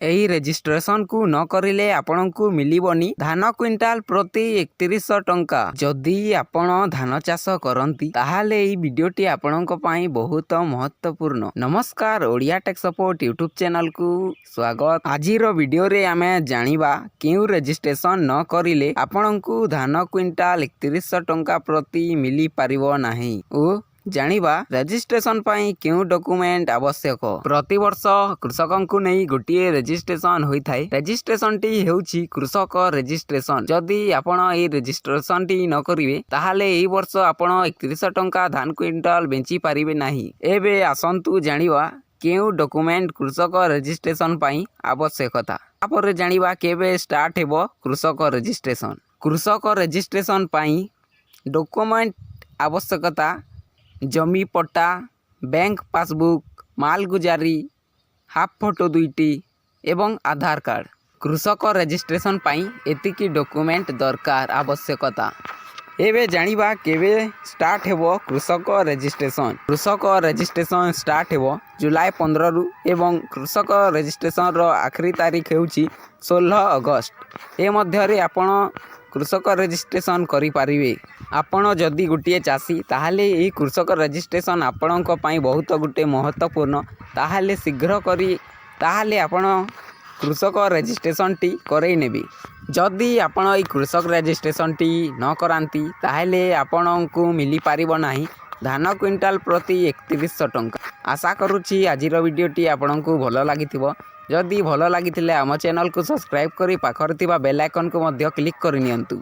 ଏହି ରେଜିଷ୍ଟ୍ରେସନକୁ ନ କରିଲେ ଆପଣଙ୍କୁ ମିଳିବନି ଧାନ କୁଇଣ୍ଟାଲ ପ୍ରତି 3100 ଟଙ୍କା। ଯଦି ଆପଣ ଧାନ ଚାଷ କରନ୍ତି, ତାହେଲେ ଏହି ଭିଡ଼ିଓଟି ଆପଣଙ୍କ ପାଇଁ ବହୁତ ମହତ୍ତ୍ୱପୂର୍ଣ୍ଣ। ନମସ୍କାର, ଓଡ଼ିଆ ଟେକ୍ ସପୋର୍ଟ ୟୁଟ୍ୟୁବ୍ ଚ୍ୟାନେଲକୁ ସ୍ୱାଗତ। ଆଜିର ଭିଡ଼ିଓରେ ଆମେ ଜାଣିବା, କେଉଁ ରେଜିଷ୍ଟ୍ରେସନ ନ କରିଲେ ଆପଣଙ୍କୁ ଧାନ କୁଇଣ୍ଟାଲ 3100 ଟଙ୍କା ପ୍ରତି ମିଳିପାରିବ ନାହିଁ ଓ ଜାଣିବା ରେଜିଷ୍ଟ୍ରେସନ ପାଇଁ କେଉଁ ଡକୁମେଣ୍ଟ ଆବଶ୍ୟକ। ପ୍ରତିବର୍ଷ କୃଷକଙ୍କୁ ନେଇ ଗୋଟିଏ ରେଜିଷ୍ଟ୍ରେସନ ହୋଇଥାଏ। ରେଜିଷ୍ଟ୍ରେସନଟି ହେଉଛି କୃଷକ ରେଜିଷ୍ଟ୍ରେସନ। ଯଦି ଆପଣ ଏହି ରେଜିଷ୍ଟ୍ରେସନଟି ନ କରିବେ, ତାହେଲେ ଏହି ବର୍ଷ ଆପଣ 3100 ଟଙ୍କା ଧାନ କୁଇଣ୍ଟାଲ ବେଚି ପାରିବେ ନାହିଁ। ଏବେ ଆସନ୍ତୁ ଜାଣିବା, କେଉଁ ଡକୁମେଣ୍ଟ କୃଷକ ରେଜିଷ୍ଟ୍ରେସନ ପାଇଁ ଆବଶ୍ୟକତା। ତାପରେ ଜାଣିବା କେବେ ଷ୍ଟାର୍ଟ ହେବ କୃଷକ ରେଜିଷ୍ଟ୍ରେସନ। କୃଷକ ରେଜିଷ୍ଟ୍ରେସନ ପାଇଁ ଡକୁମେଣ୍ଟ ଆବଶ୍ୟକତା: ଜମି ପଟ୍ଟା, ବ୍ୟାଙ୍କ ପାସବୁକ୍, ମାଲଗୁଜାରୀ, ହାଫ୍ ଫଟୋ ଦୁଇଟି ଏବଂ ଆଧାର କାର୍ଡ଼। କୃଷକ ରେଜିଷ୍ଟ୍ରେସନ ପାଇଁ ଏତିକି ଡକୁମେଣ୍ଟ ଦରକାର, ଆବଶ୍ୟକତା। ଏବେ ଜାଣିବା କେବେ ଷ୍ଟାର୍ଟ ହେବ କୃଷକ ରେଜିଷ୍ଟ୍ରେସନ। କୃଷକ ରେଜିଷ୍ଟ୍ରେସନ ଷ୍ଟାର୍ଟ ହେବ ଜୁଲାଇ 15ରୁ ଏବଂ କୃଷକ ରେଜିଷ୍ଟ୍ରେସନର ଆଖରି ତାରିଖ ହେଉଛି 16 ଅଗଷ୍ଟ। ଏ ମଧ୍ୟରେ ଆପଣ କୃଷକ ରେଜିଷ୍ଟ୍ରେସନ କରିପାରିବେ। ଆପଣ ଯଦି ଗୋଟିଏ ଚାଷୀ, ତାହେଲେ ଏହି କୃଷକ ରେଜିଷ୍ଟ୍ରେସନ ଆପଣଙ୍କ ପାଇଁ ବହୁତ ଗୋଟେ ମହତ୍ତ୍ୱପୂର୍ଣ୍ଣ। ତାହେଲେ ଶୀଘ୍ର କରି ତାହେଲେ ଆପଣ କୃଷକ ରେଜିଷ୍ଟ୍ରେସନଟି କରେଇ ନେବେ। ଯଦି ଆପଣ ଏଇ କୃଷକ ରେଜିଷ୍ଟ୍ରେସନଟି ନ କରାନ୍ତି, ତାହେଲେ ଆପଣଙ୍କୁ ମିଳିପାରିବ ନାହିଁ ଧାନ କୁଇଣ୍ଟାଲ ପ୍ରତି 3100 ଟଙ୍କା। ଆଶା କରୁଛି ଆଜିର ଭିଡ଼ିଓଟି ଆପଣଙ୍କୁ ଭଲ ଲାଗିଥିବ। ଯଦି ଭଲ ଲାଗିଥିଲେ, ଆମ ଚ୍ୟାନେଲକୁ ସବସ୍କ୍ରାଇବ୍ କରି ପାଖରେ ଥିବା ବେଲ୍ ଆଇକନ୍କୁ ମଧ୍ୟ କ୍ଲିକ୍ କରିନିଅନ୍ତୁ।